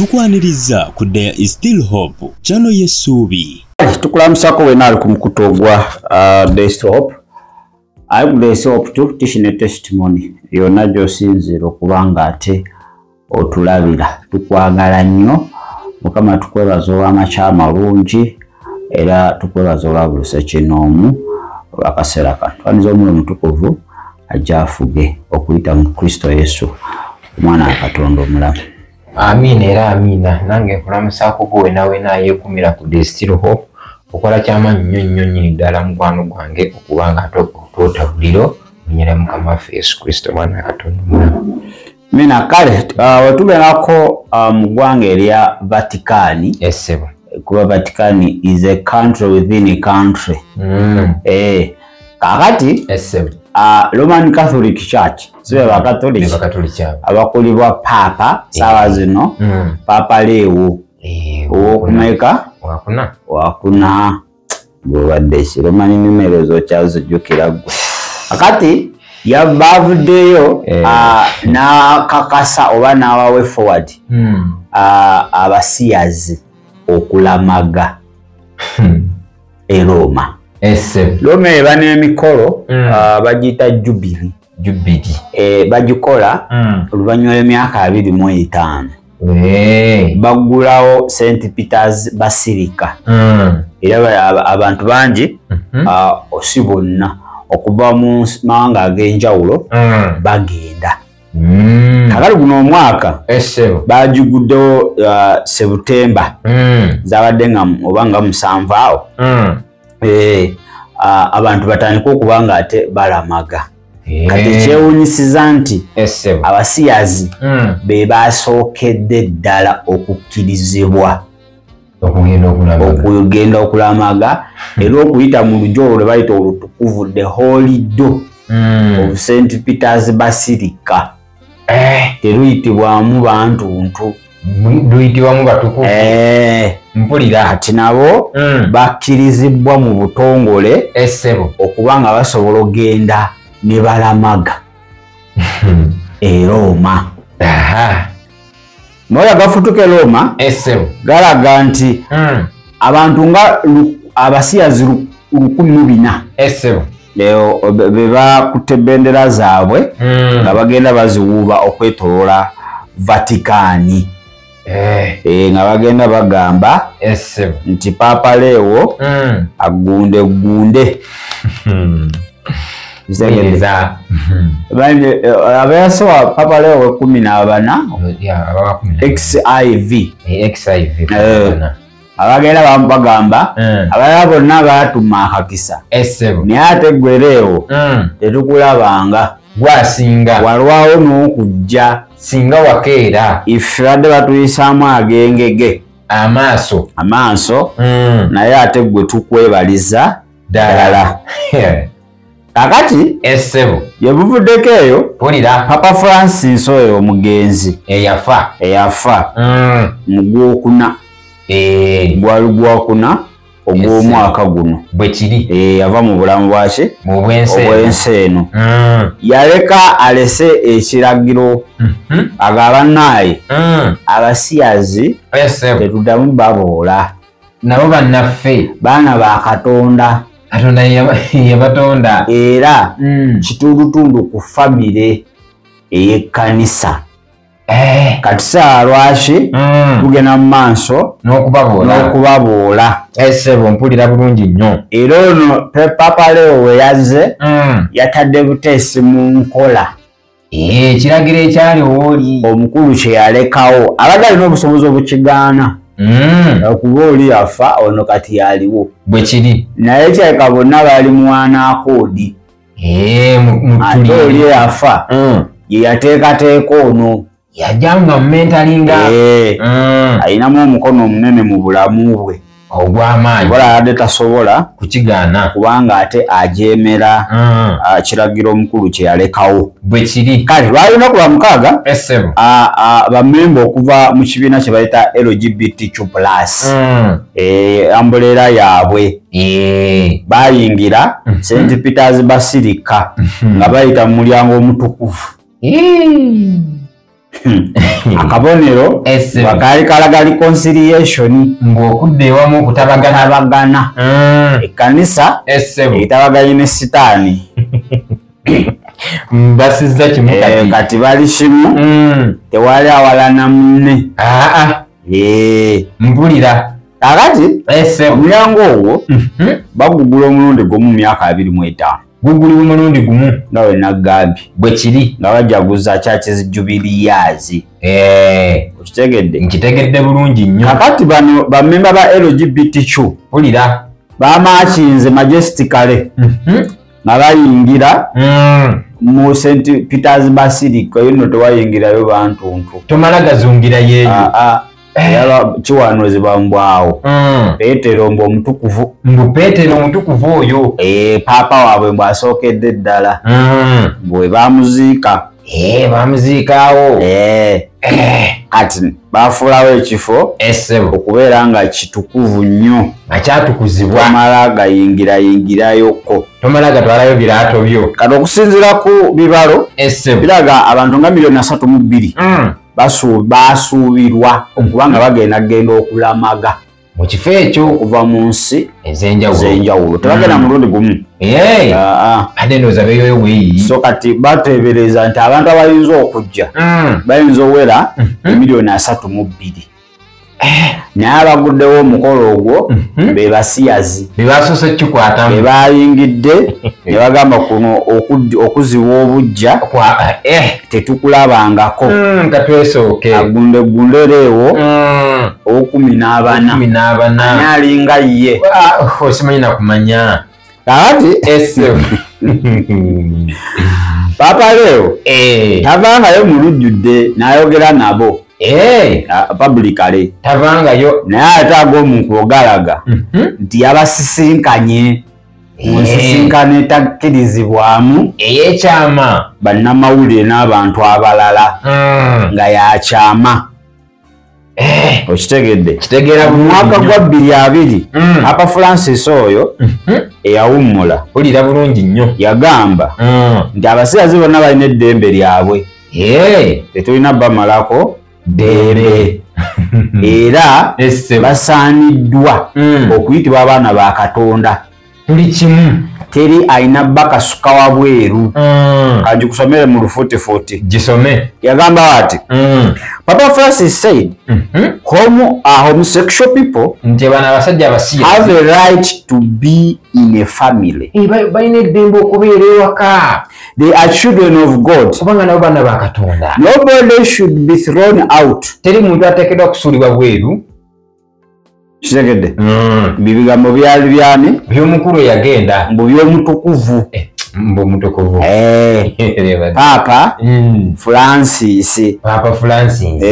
Tukwaniriza ku There is Still Hope, channel y'essuubi. Tukulamusako wena ali ku mukutu ogwa There is Still Hope. Ayi ku There is Still Hope tu teaching testimony yonna gy'osinziira okubanga ate otulabira. Tukwagala nnyo Mukama, tukwebaza olw'amakya amalungi era tukwebaza olwa buli ssekinnoomu olw'akaseera kano. Twaniza Omwoyo Mutukuvu ajja afuge okuyita mu Kristo Yesu, Omwana wa Katonda omulamu. Amiina era amiina. Nange nkulamusaako gwe wena wena ayeekumira ku The Still Hope. Okola kyamaanyi nnyo nnyo nnyini ddala, mukwano gwange, okuba nga ate otoota buliro munyera Mukama waffe Yesu Kristo, Omwana wa Katonda omulamu. Mina kale wetugendako mu ggwanga erya Vatican. Essebo. Kuba Vatican is a country within a country. Kakati Essebo. Roman Catholic Church, sibe Bakatoliki? Bakatoliki abo. Abakulibwa Paapa saawa zino, Paapa Leo owokumeka? Wakuna. Wakuna. Bwobadde ki Roman numerals okyazijjukira ggwe. Kakati bavuddeyo n'akakasa oba n'awa forward abasiyazi okulamaga e Roma. Essebo. Roma eba n'emikolo bagiyita Jubilee. Jubilee. Bagikola oluvannyuma lw'emyaka 25. Baggulawo St Peters Basilica. Era abantu bangi, si bonna, okuva mu mawanga ag'enjawulo bagenda. Kakati guno omwaka Essebo. bagiguddewo Sebutemba zabadde nga oba nga 7 awo. Abantu batandika okuba nga ate balamaga. Kati kyewuunyisiza nti Essebo. abasiyazi be basookedde ddala okukkirizibwa okugenda okulamaga. Okugenda okulamaga era okuyita mu lujja olwo lwe bayita olutukuvu, the Holy Door of St Peters Basilica. Teruyitibwamu bantuntu. Luyitibwamu batukuvu. Mpulira. Kati nabo bakkirizibwa mu butongole Essebo. okuba nga basobola okugenda ne balamaga e Roma. Naye agafutuka e Roma Essebo. galaga nti abantu nga abasiyazi 1400 Essebo. leo be bakutte bendera zaabwe nga bagenda baziwuuba okwetoloola Vatikani. Nga bagenda bagamba Essebo. nti Paapa Leo agunde gunde. Weereza. Abeyasowa Papa Leo we 14 Ya, ababa 14. XIV. XIV. Abagenda bagamba abalala bonna baatuma akakisa Essebo. naye ate gwe Leo tetukulabanga. Gwasinga. Walwawo n'okujja. Singa wakeera. Ife badde batuyisaamu agengege. Amaaso. Amaaso. Naye ate gwe tukwebaliza ddala. Kakati Essebo. gye buvuddeko eyo, Mpulira. Papa Francis oyo omugenzi Eyafa. eyafa mu gwokuna, gwali gwakuna ogw'omwaka guno. Bwe kiri. Yava mu bulamu bwaki? Mu bwensi eno. Obw'ensi eno. Yaleka alese ekiragiro agaba naaye abasiyazi Essebo. tetuddamu baboola. Nabo bannaffe. Baana ba Katonda. Katonda yabatonda. Era kitundutundu ku famire ey'ekkanisa. Kati saa lwaki tugenda mu maaso n'okubaboola? N'okubaboola. Essebo, mpulira bulungi nnyo. Era ono Papa Leo we yazze yatadde buteesi mu nkola Ekiragiro ekyaliwo oli omukulu kye yalekawo. Abadde alina obusobozi obukigaana okuba oli yafa, ono kati yaliwo. Bwe kiri. Naye kyaleka bonna bali muwanaakoodi. Mu Ate ttuli. oli eyafa ye yateekateeka ono. Yajja nga mumentalinga. Alinamu omukono omunene mu bulamu bwe ogw'amaanyi. Obola abadde tasobola kukigaana kubanga ate ajeemera kiragiro omukulu kye yalekawo. Bwe kiri. Kale lwali lunaku lwa mukaaga, Essebo. Bamemba okuva mu kibiina kye bayita LGBTQ+, umbrella yaabwe, bayingira St Peters Basilica nga bayita mu mulyango omutukuvu. Akabonero bakaali kalaga reconciliation, ng'okudda ewamu okutabagana. Ekkanisa etabaganye ne sitaani. Basizza kimu kati. Kati bali kimu, tewali awalana munne. Mpulira. Kakati omulyango ogwo bagugula omulundi gumu mu myaka 25. Gugulibwa omulundi gumu nga we nagambye bwe kiri, nga bajaguza churches jubilee years. Okitegedde? Nkitegedde bulungi nnyo. Kakati bano bamemba ba LGBTQ, mpulira, bamakinze majestically nga bayingira mu St. Peter's Basilica. Eyo tewayingirayo bantuntu, tomala gazungira yeeyo. Yaba kiwanozibwa mbwawo. Petero mbu omutukuvu, mbu Petero omutukuvu oyo paapa waabwe mbw asookedde ddala, bwe bamuziika. Bamuziikaawo. Kati bafuulawo ekifo okubeera nga kitukuvu nnyo, nga kyatukuzibwa, tomala gayingirayingirayoko, tomala gatwalayo biraato byo. Kati okusinziira ku bibalo biraga abantu nga 32,000,000 basuubirwa okubanga bagenda genda okulamaga mu kifo ekyo okuva mu nsi ez'enjawulo. Tebagenda mulundi gumu. Ate ndowooza beeyoyo bweyi. So kati bateebereza nti abantu abayinza okujja bayinza owera 32,000,000. Naye abaguddewo omukolo ogwo be basiyazi, be basoose okukikwatamu, be bayingidde ne bagamba kuno okuzibwa obujja tetukulabangako, katwesooke agundegundere ewo ow'14 ani alinga ye osimanyi nakumanya. Kakati Papa Leo tavangayo mu lujjudde n'ayogera nabo publicly, tavangayo, naye ate ag'omuntu ogalaga nti yabasisinkanye mu nsisinkano etakkirizibwamu ey'ekyama bannamawulire n'abantu abalala, nga yakyama. Okitegedde? Kitegeera. Mu mwaka gwa 2020 Papa Francis oyo eyawummula, mpulira bulungi nnyo, yagamba nti abasiyazi bonna balina eddembe lyabwe, tetulina bamalako ddembe, era basaaniddwa okuyitibwa abaana ba Katonda. Tuli kimu, teri alina bakasuka wabweru. Kangikusomere mu lufuutifuuti. Gisome. Yagamba ati, Papa Francis said, homosexual people nti bano abasajja abasiyazi have a right to be in a family. Balina eddembe okubeera ewaka. They are children of God. Kubanga nabo baana ba Katonda. Nobody should be thrown out. Teri muntu ateekeddwa kusuulibwa bweru. Kitegedde? Bibigambo byali byani? By'omukulu eyagenda. Mbu by'omutukuvu. Mbu omutukuvu. Papa Francis. Papa Francis.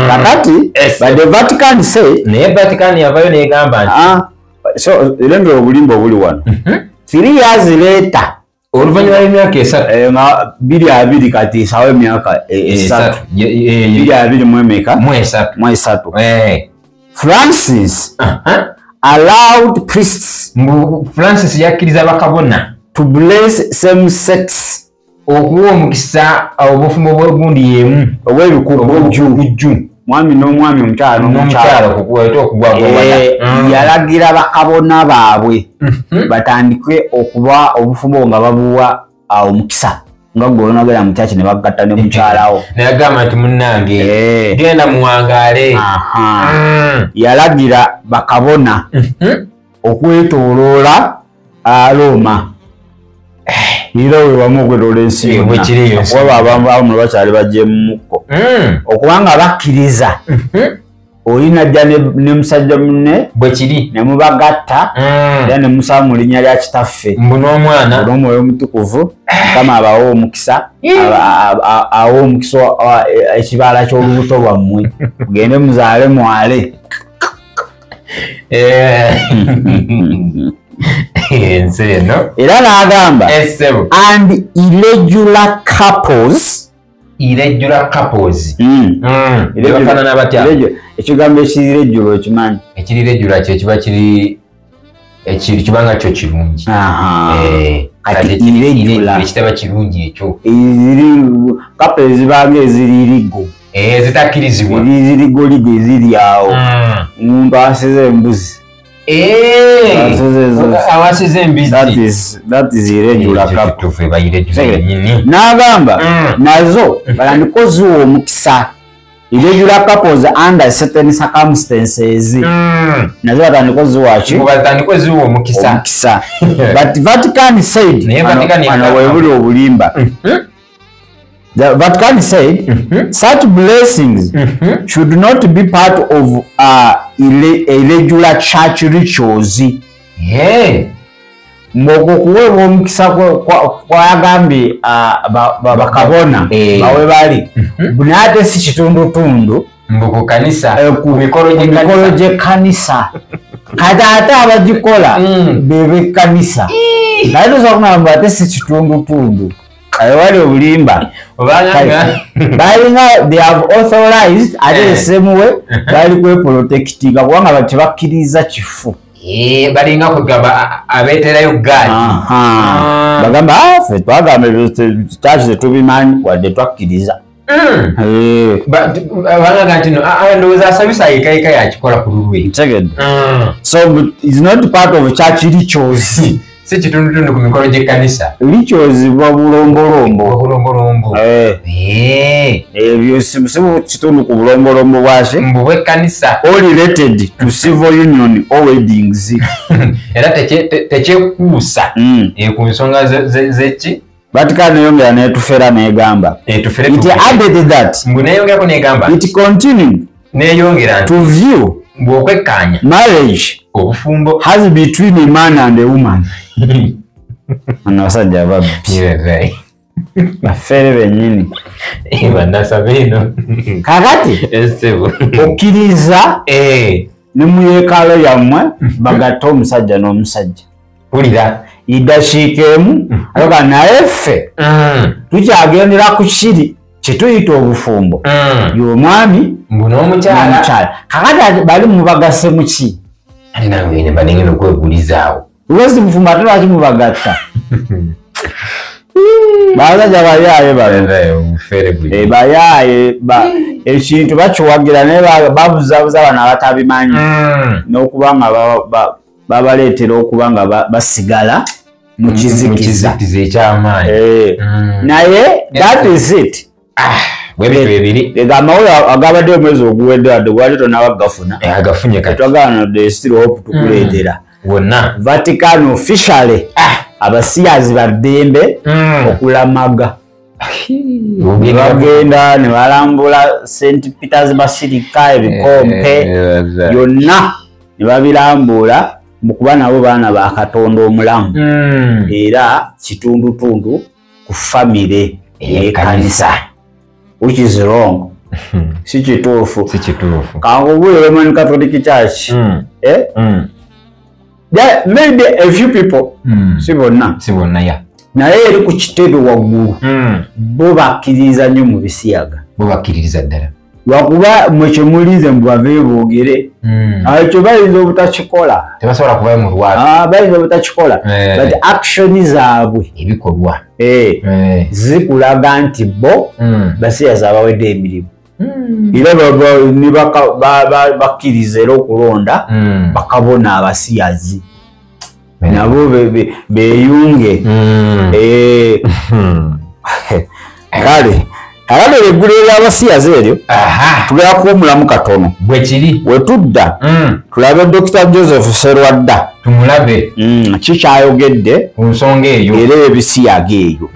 Kakati, but the Vatican say, naye Vatican yavayo n'egamba nti, so lengera obulimba obuli wano. 3 years later, oluvannyuma lw'emyaka 3, nga 2020 kati sawa emyaka 3, 2023 3. Francis allowed priests, Francis yakkiriza bakabona, to bless same sex, okuwa omukisa obufumbo bw'egundi y'emu, obw'ebikujju, mwami n'omwami, omukyala n'omukyala, yalagira bakabona baabwe batandike okuba obufumbo nga babuwa omukisa, nga gwe onagenda mu kyaki ne bagatta ne mukyalawo. Nayagamba nti munnange genda muwangaale. Yalagira bakabona okwetooloola Roma, era we wamu okwetoola ensi yonna, kuba abamu bakyali bagyemukko, okubanga bakkiriza oli najja ne musajja munne bwe kiri ne mubagatta, era ne musaba mu linnya lya Kitaffe mbu n'Omwana n'Omwoyo Omutukuvu, Mukama abawe omukisa, awe omukisa ekibaala ky'olubuto lwammwe, mugende muzaale mwale. Ensi eno. Era n'agamba, and irregular couples, irregular couples bebafaanana batya? Ekigambo ekiriregular okimanyi? Ekiriregular kye kiba kiri kibanga kyo kirungi. Kati irregular ekitaba kirungi ekyo. Couple ezibanga eziri irigo. Zitakkirizibwa. Zirigoligo eziri awo. Omuntu asize embuzi. Awasize embizi. That is irregular couple. N'agamba nazo batandika oziwa omukisa. Irregular couples under certain circumstances. Nazo batandika oziwa ki? Batandika oziwa omukisa. But Vatican said, ano webuli obulimba. The Vatican said, such blessings should not be part of irregular church rituals. Mboko kuweebwa omukisa kwagambye bakabona bawe bali naye ate si kitundutundu mbu ku kanisa, ku mikolo gy'ekkanisa. Kati ate abagikola bebekkanisa, naye tosobola kugamba ate si kitundutundu. Wali obulimba. Balina, they have authorized ate the same way bali kweprotectinga kubanga tebakkiriza kifu. Balinga kugamba abeeterayo gaali. Bagamba ffe twagamba church tetubimanyi wadde twakkiriza. Balaga nti no ndowooza asabisa yekayeka yakikola ku lulwe. Ntegedde. So it's not part of church rituals. Si kitundutundu ku mikolo gy'ekkanisa. Rituals buba bulombolombo. Bulombolombo. Ebyo si kitundu ku bulombolombo bwaki? Mbu bw'ekkanisa. All related to civil union or weddings. Era tekyekuusa ku nsonga z'eki? Vatican eyongera n'etufera n'egamba. It added that. Mbu neeyongerako n'egamba. It continued. Neeyongera nti. To view. Mbu okwekkaanya. Marriage. Obufumbo. Has between a man and a woman. Ano abasajja babbi. Bafere bennyini. Bannasaba eno. Kakati okkiriza ne mu yeekaalu yammwe bagatte omusajja n'omusajja. Wulira. Iddakiika emu aloga naye ffe tukyagendera ku kiri kye tuyita obufumbo. Y'omwami mbu n'omukyala. Kakati bali mubagase mu ki? Ate nange ne banengenda okwegulizaawo. Lwezi mufumbo ate lwaki mubagatta? Basajja bayaaye bano. Bayaaye ekintu bakiwagira naye babuzaabuza bano abatabimanyi n'okuba nga babaleetera okuba nga basigala mu kizikiza eky'amaanyi. Naye that is it. Amawulire agabadde omwezi oguwedde wadde gwali tonaba gafuna. Agafunye kati. Twagala the still hope tukuleetera. Wonna. Vatican officially abasiyazi ba ddembe okulamaga. Bagenda ne balambula St. Peter's Basilica ebikompe byonna ne babirambula mu kuba nabo baana ba Katonda omulamu. Era kitundutundu ku famire ey'ekkanisa. Which is wrong. Si kituufu. Si kituufu. Kankubuulire Roman Catholic Church. There may be a few people. Si bonna. Si bonna ya. Naye eri ku kitebe waggulu. Bo bakkiririza nnyo mu bisiyaga. Bo bakkiririza ddala. Lwakuba mwe kye mulinze mbu baveeyo boogere. Ekyo bayinza obutakikola. Tebasobola kuvayo mu lwatu. Bayinza obutakikola. But action zaabwe. Ebikolwa. Zikulaga nti bo basiyazi abawedde emirimu. Era bakkiriza era okulonda bakabona abasiyazi. Nabo beeyunge. Kale Kakati eggulu ery'abasiyazi eryo tugenda kuwummulamu katono. Bwe kiri. We tudda tulabe Dr. Joseph Serwadda. Tumulabe. Kikyayogedde ku nsonga eyo. Era ebisiyaga eyo.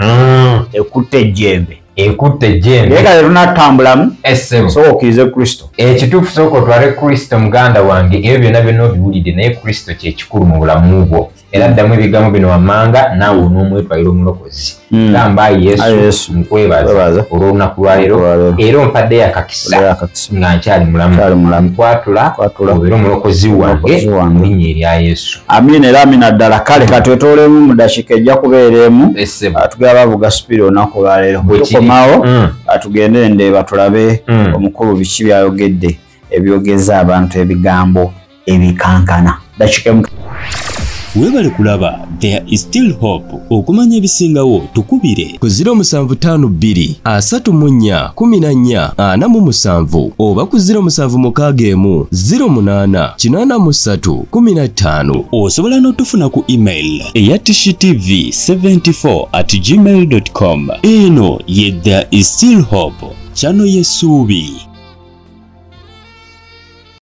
Ekutte ejjembe. Ekutte ejjembe. Naye kale tunatambulamu. Sooka okkirize Kristo. Ekituufu sooka otwale Kristo muganda wange, ebyo byonna byonna obiwulidde naye Kristo kye kikulu mu bulamu bwo. Era ddamu ebigambo bino wammanga naawe onoomwetwalira omulokozi. Gamba ayi Yesu nkwebaza olw'olunaku lwaleero era ompaddeyo akakisa nga nkyali mulamu. Nkwatula obeere omulokozi wange mu linnya erya Yesu. Amiina era amiina ddala. Kale katwetoolemu mu ddakiika ejja kubeera emu. Tugenda bavuga sipiira olunaku lwaleero. Tukomawo tugende Ndeeba tulabe omukulu biki byayogedde ebyogeza abantu ebigambo ebikankana. Ddakiika emu. Weebale kulaba There is Still Hope. Okumanya ebisingawo tukubire ku 0752 34 14 47 oba ku 0761 08 83 15. Osobola n'otufuna ku email eya tishitv74@gmail.com. Eno ye There is Still Hope, channel y'essuubi.